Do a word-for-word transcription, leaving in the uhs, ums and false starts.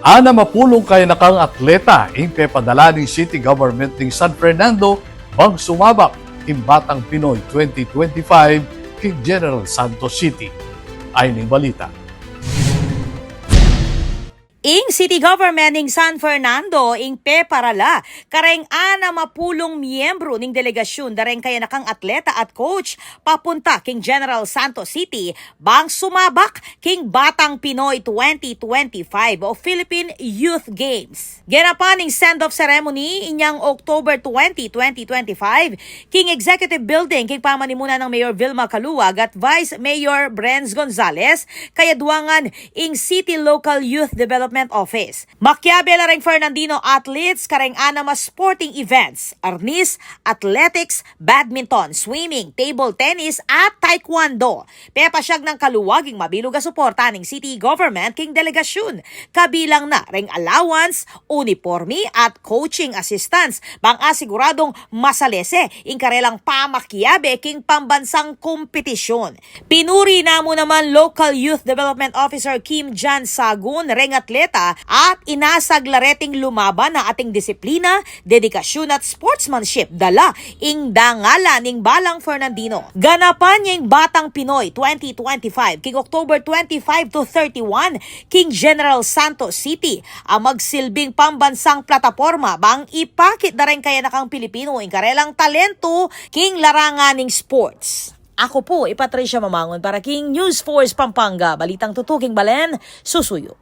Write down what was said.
Anam a pulung kayanakang atleta ing pepadala ning city government ning San Fernando bang sumabak king Batang Pinoy twenty twenty-five king General Santos City. Ayan ing balita. Ing city government ning San Fernando ing peparala kareng anam a pulung miyembru ning delegasyun dareng kayanakang atleta at coach papunta king General Santos City bang sumabak king Batang Pinoy twenty twenty-five o Philippine Youth Games. Ganapan ing send-off ceremony inyang October twenty, twenty twenty-five, king Executive Building king pamanimunan nang Mayor Vilma Caluag at Vice Mayor Brenz Gonzalez, kayadwangan ing City Local Youth Development Office. Makiabe la reng Fernandino athletes kareng anam a sporting events, arnis, athletics, badminton, swimming, table tennis, at taekwondo. Pepasyag nang Caluag ing mabilug a suporta ning city government king delegasyun, kabilang na reng allowance, uniporme, at coaching assistance, bang asiguradung masalese ing karelang pamakiabe king pambansang kompetisyun. Pinuri na mu naman Local Youth Development Officer Kim Jan Sagun reng atleta at inasag la reting lumaban na ating disiplina, dedikasyun at sportsmanship dala ing dangalan ning Balang Fernandino. Ganapan ya ing Batang Pinoy twenty twenty-five king October twenty-five to thirty-one king General Santos City a magsilbing pambansang plataporma bang ipakit dareng kayanakang Pilipino ing karelang talentu king larangan ning sports. Aku pu i Patricia Mamangun para king News Force Pampanga, balitang tutuking balen, susuyu.